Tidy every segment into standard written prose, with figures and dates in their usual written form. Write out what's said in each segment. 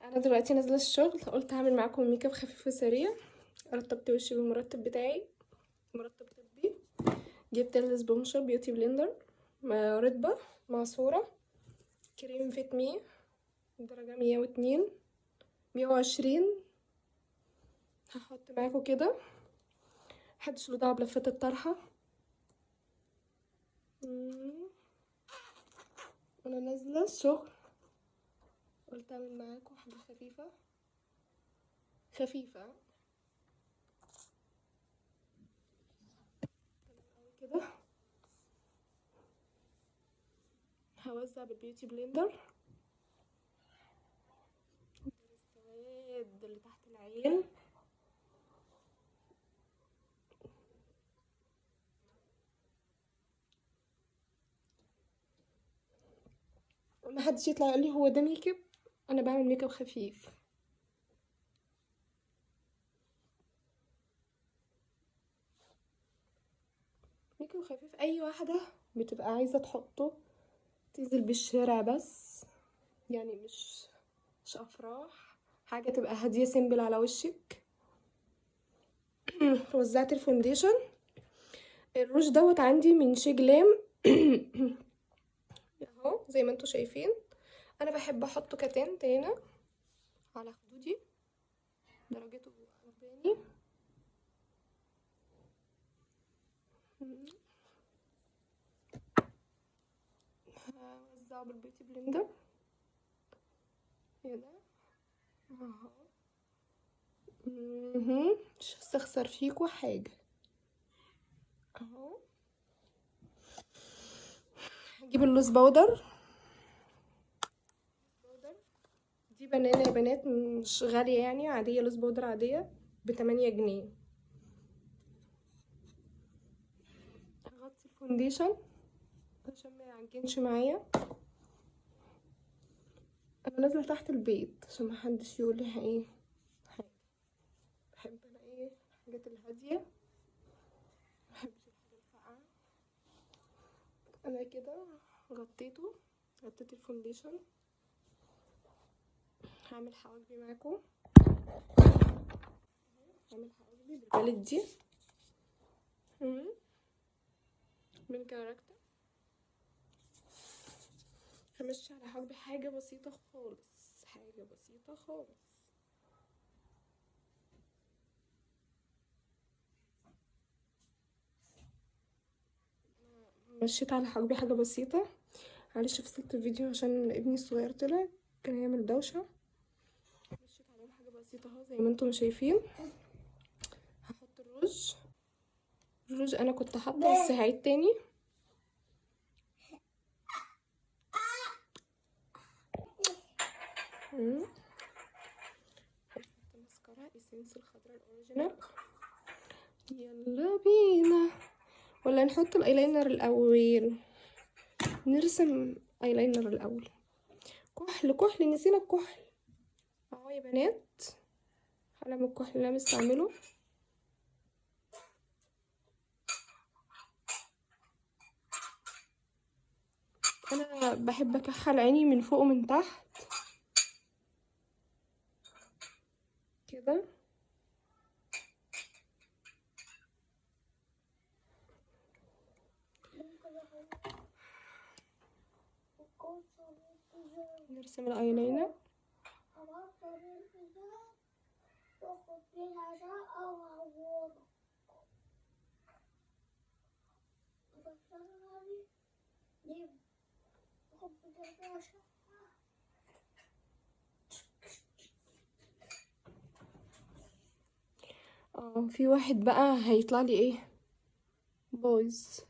انا دلوقتي نازله الشغل، قلت هعمل معاكم ميك اب خفيف وسريع. رطبت وشي بالمرطب بتاعي، مرطب طبي. جبت الاسبونجه beauty blender رطبه معصوره، كريم Fit Me درجه 102 120. هحط معاكم كده، محدش له دعوه بلفه الطرحة. انا نازله الشغل قلت اعمل معاكم حاجة خفيفة خفيفة كده. هوزع بال beauty blender السواد اللي تحت العين. ما حدش يطلع يقول لي هو ده ميك اب، انا بعمل ميك اب خفيف. ميك اب خفيف اي واحدة بتبقى عايزه تحطه تنزل بالشارع بس، يعني مش افراح، حاجة تبقى هادية simple على وشك. وزعت ال foundation. الروج دوت عندي من SHEGLAM اهو زي ما انتوا شايفين. انا بحب احطه ك tint هنا على خدودي، درجته عجباني. هوزعه بال beauty blender كده اهو. مش هستخسر فيكوا حاجة اهو. هجيب ال loose powder دي بنانة يا بنات، مش غالية يعني، عادية، loose powder عادية ب8 جنيه. هغطي ال foundation عشان ما يعجنش معايا. انا نازلة تحت البيت عشان ما حدش يقول لي ايه حاجة. بحب انا ايه الحاجات الهادية، ما بحبش الحاجة الفاقعة. انا كده غطيت ال foundation. هعمل حواجبي معاكم. هعمل حواجبي بال palette دي من Character. همشي على حواجبي حاجة بسيطة خالص، حاجة بسيطة خالص. مشيت على حواجبي حاجة بسيطة. معلش فصلت الفيديو عشان ابني الصغير طلع كان هيعمل دوشة. مشيت عليهم حاجة بسيطة اهو زي ما انتم شايفين. هحط الروج. الروج انا كنت حاطه بس هعيد تاني. هحط ماسكارا Essence الخضراء ال original. يلا بينا. ولا نحط الايلاينر الاول؟ نرسم ايلاينر الاول. كحل كحل، نسينا الكحل اهو يا بنات. قلم الكحل اللي انا بستعمله. انا بحب اكحل عيني من فوق ومن تحت كده. نرسم الايلاينر. في واحد بقى هيطلع لي ايه بايظ،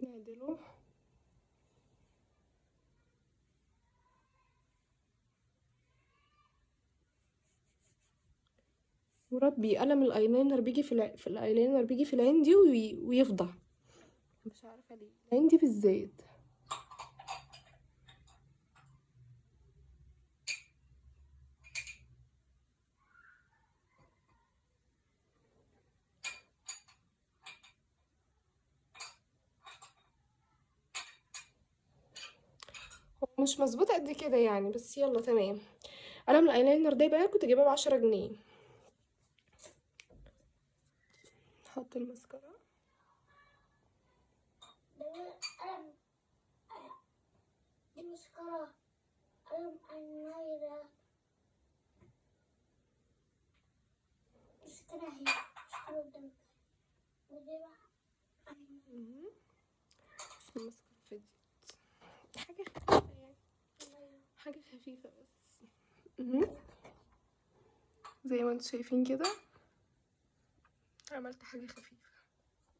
نعدله. وربي قلم الايلاينر بيجي في الايلاينر بيجي في العين دي ويفضى، مش عارفه ليه العين دي بالذات. مش مظبوط قد كده يعني، بس يلا تمام. قلم الايلاينر ده بقى كنت جايباه ب10 جنيه. نحط المسكرة. ده قلم، دي مسكرة، قلم النايرة، مسكرة اهي، مسكرة قدامك، ودي بقى المسكرة فضيت. حاجة خفيفة يعني، حاجة خفيفة بس. زي ما انتوا شايفين كده عملت حاجة خفيفة.